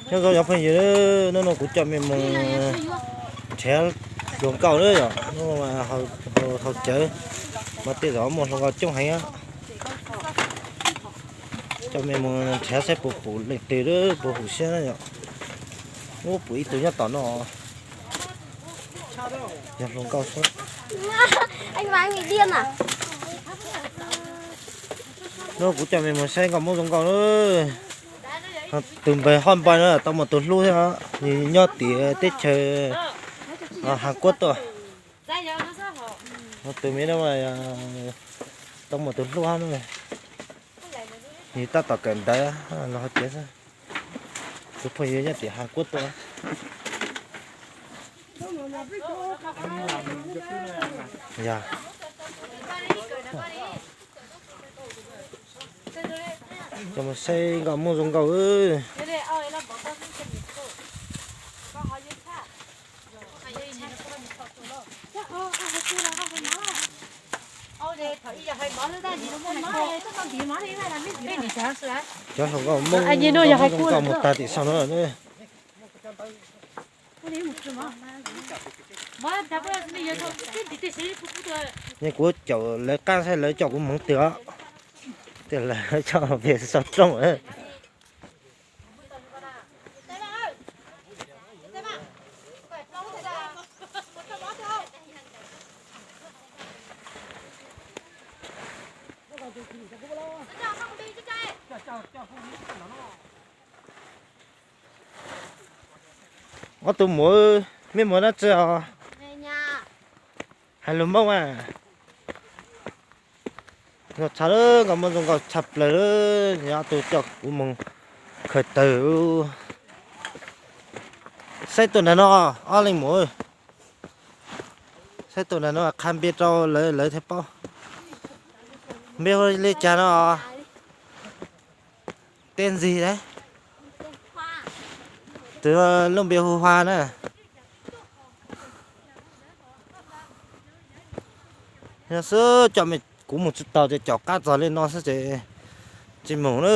Nyob zoo cov phooj ywg, hnub no kuv coj mej moog nrhiav hluas nkauj na yom, hnub no haus cawv mas tej zaum muaj hluas nkauj coob heev. Coj mej moog nrhiav saib puas pum leej twg, puas hum siab na yom. Ub, pum ib tug nyob tom no. Yog hluas nkauj xwb. Hnub no kuv coj mej moog saib nkauj Moob zoo nkauj na. Tus npe Hot Boy na tau muaj tus hlub thiab, nws nyob tim teb chaws Hàn Quốc tuaj. Tus me no tau muaj tus hlub hab na. Nws tab tom kawm ntawv los hauv tsev xwb. Tus phooj ywg nyob tim Hàn Quốc tuaj. Yog, coj mus saib nkauj Moob zoo nkauj. Cov hluas nkauj Moob zoo nkauj mus tag tim saum no. Nyob kuv caum lawv qaab saib lawv coj kuv moog twg os. Tej lawv coj pem sau rooj. Ob tug muam, mej muam dlaab tsi os? Hais lus Moob mas. Zoo tshaj lawm, nkauj Moob zoo nkauj tshaj plaws lawm, nyob ob tug coj kuv moog khaws taws. Saib tuaj ntawm no, ob leej muam. Saib tuaj ntawm no qha npe rau lawv, lawv thiaj paub. Npe hu li cas no? Tej ntxig lawm. Tus lub npe hu Hua na. Yog xwb coj mej, kuv mus tsis taus ces caum qab txog li no xwb ces tsis mus na.